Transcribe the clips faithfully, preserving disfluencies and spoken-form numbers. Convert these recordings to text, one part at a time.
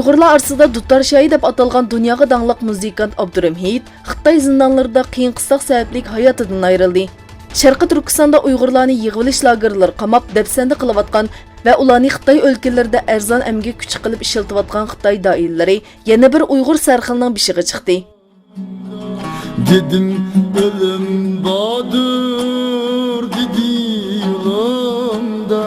ئۇيغۇرلار ئارىسىدا دۇتار شاھى دەپ ئاتالغان دۇنياغا داڭلىق مۇزىكانت ئابدۇرېھىم ھېيت خىتاي زىندانلىرىدا قىيىن قىستاق سەۋەبلىك ھاياتىدىن ئايرىلدى. شەرقىي تۈركىستاندا ئۇيغۇرلارنى يىغىۋېلىش لاگېرلىرى قاماپ دەپسەندە قىلىۋاتقان ۋە ئۇلارنى خىتاي ئۆلكىلىرىدە ئەرزان ئەمگەك كۈچى قىلىپ ئىشلىتىۋاتقان خىتاي دائىرىلىرى يەنە بىر ئۇيغۇر سەرخىلنىڭ بېشىغا چىقتى. دېدىم، ئۆلۈم باردۇر، دېدى يولۇمدا.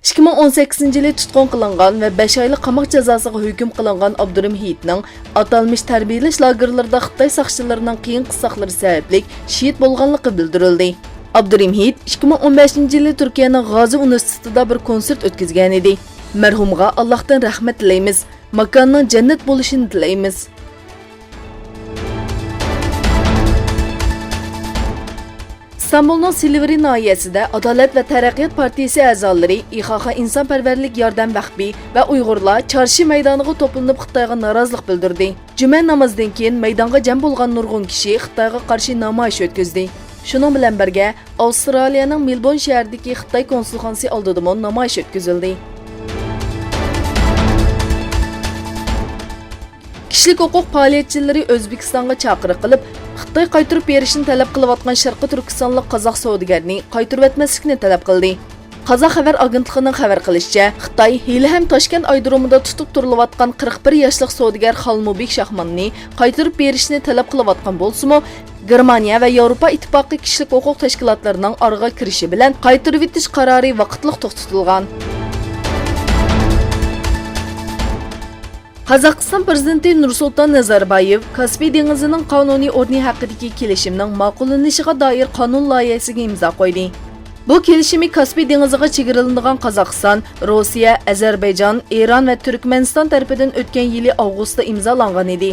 ئىككى مىڭ ئون سەككىزىنچى يىلى تۇتقۇن قىلىنغان ۋە بەش ئايلىق قاماق جازاسىغا ھۆكۈم قىلىنغان ئابدۇرېھىم ھېيتنىڭ ئاتالمىش تەربىيەلەش لاگېرلىرىدا خىتاي ساقچىلىرىنىڭ قىيىن قىستاقلىرى سەۋەبلىك شېھىت بولغانلىقى بىلدۈرۈلدى. ئابدۇرېھىم ھېيت ئىككى مىڭ ئون بەشىنچى يىلى تۈركىيەنىڭ غازى ئۇنىۋېرسىتېتىدا بىر كونسېرت ئۆتكۈزگەنىدى. مەرھۇمغا ئاللاھتىن رەھمەت تىلەيمىز. ماكاننىڭ جەننەت بولۇشىنى تىلەيمىز. ئىستانبۇلنىڭ سىلىۋرى ناھىيەسىدە ئادالەت ۋە تەرەققىيات پارتىيىسى ئەزالىرى ئىخاخا ئىنسانپەرۋەرلىك ياردەم ۋەقپى ۋە ئۇيغۇرلار چارشى مەيدانىغا توپلىنىپ خىتايغا نارازىلىق بىلدۈردى. جۈمە نامىزىدىن كېيىن مەيدانغا جەم بولغان نۇرغۇن كىشى خىتايغا قارشى نامايىش ئۆتكۈزدى. شۇنىڭ بىلەن بىرگە، ئاۋسترالىيەنىڭ مېلبورن شەھىرىدىكى خىتاي كونسۇلخانىسى ئالدىدىمۇ نامايىش ئۆتكۈزۈلدى. كىشىلىك ھوقۇق پائالىيەتچىلىرى ئۆزبېكىستانغا چاقىرىق قىلىپ، خىتاي قايتۇرۇپ بېرىشنى تەلەپ قىلىۋاتقان شەرقىي تۈركىستانلىق قازاق سودىگەرنى قايتۇرۇۋەتمەسلىكنى تەلەپ قىلدى. قازاق خەۋەر ئاگېنتلىقىنىڭ خەۋەر قىلىشىچە، خىتاي ھېلىھەم تاشكەنت ئايرودرومىدا تۇتۇپ تۇرۇلۇۋاتقان قىرىق بىر ياشلىق سودىگەر خالمۇبېك شاھماننى قايتۇرۇپ بېرىشنى تەلەپ قىلىۋاتقان بولسىمۇ، گېرمانىيە ۋە ياۋروپا ئىتتىپاقى كىشىلىك ھوقۇق تەشكىلاتلىرىنىڭ ئارىغا كىرىشى بىلەن قايتۇرۇۋېتىش قارارى ۋاقىتلىق توختىتىلغان. قازاقىستان پىرېزىدېنتى نۇرسۇلتان نەزەربايېۋ كاسپىي دېڭىزىنىڭ قانۇنىي ئورنى ھەققىدىكى كېلىشىمنىڭ ماقۇللىنىشىغا دائىر قانۇن لايىھەسىگە ئىمزا قويدى. بۇ كېلىشىمى كاسپىي دېڭىزىغا چېگرىلىنىدىغان قازاقىستان، روسىيە، ئەزەربەيجان، ئىران ۋە تۈركمەنىستان تەرىپىدىن ئۆتكەن يىلى ئاۋغۇستتا ئىمزالانغان ئىدى.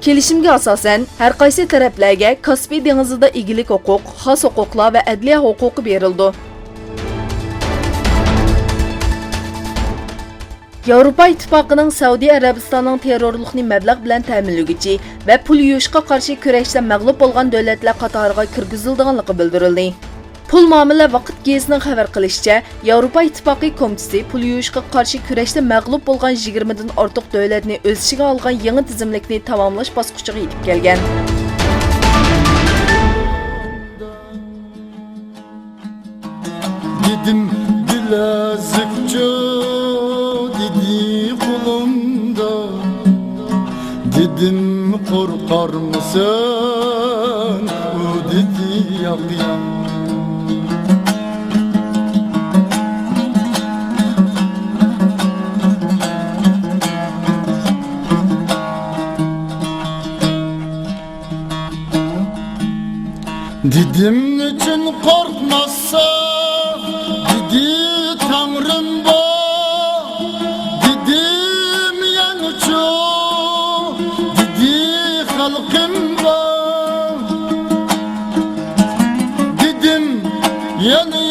كېلىشىمگە ئاساسەن، ھەر قايسى تەرەپلەرگە كاسپىي دېڭىزىدا ئىگىلىك ھوقۇق، خاس ھوقۇقلار ۋە ئەدلىيە ھوقۇقى بېرىلىدۇ. ياۋروپا ئىتتىپاقىنىڭ سەئۇدى ئەرەبىستاننىڭ تېررورلۇقنى مەبلەغ بىلەن تەمىنلىگۈچى ۋە پۇل يۇيۇشقا قارشى كۈرەشتە مەغلۇپ بولغان دۆلەتلەر قاتارىغا كىرگۈزۈلىدىغانلىقى بىلدۈرۈلدى. پۇل مۇئامىلە ۋاقىت گېزىتىنىڭ خەۋەر قىلىشىچە، ياۋروپا ئىتتىپاقى كومىتېتى پۇل يۇيۇشقا قارشى كۈرەشتە مەغلۇپ بولغان يىگىرمىدىن ئارتۇق دۆلەتنى ئۆز ئىچىگە ئالغان يېڭى تىزىملىكنى تاماملاش باسقۇچىغا يېتىپ كەلگەن. دېدىم، بىلەزۈكچۇ؟ دېدى قولۇمدا. دېدىم، قورقارمىسەن؟ ئۇ دېدى، ياق، ياق. دېدىم، نېچۈن قورقماسسەن؟ دېدى، تەڭرىم بار. دېدىم، يەنىچۇ؟ دېدى، خەلقىم بار. دېدىم، يەنە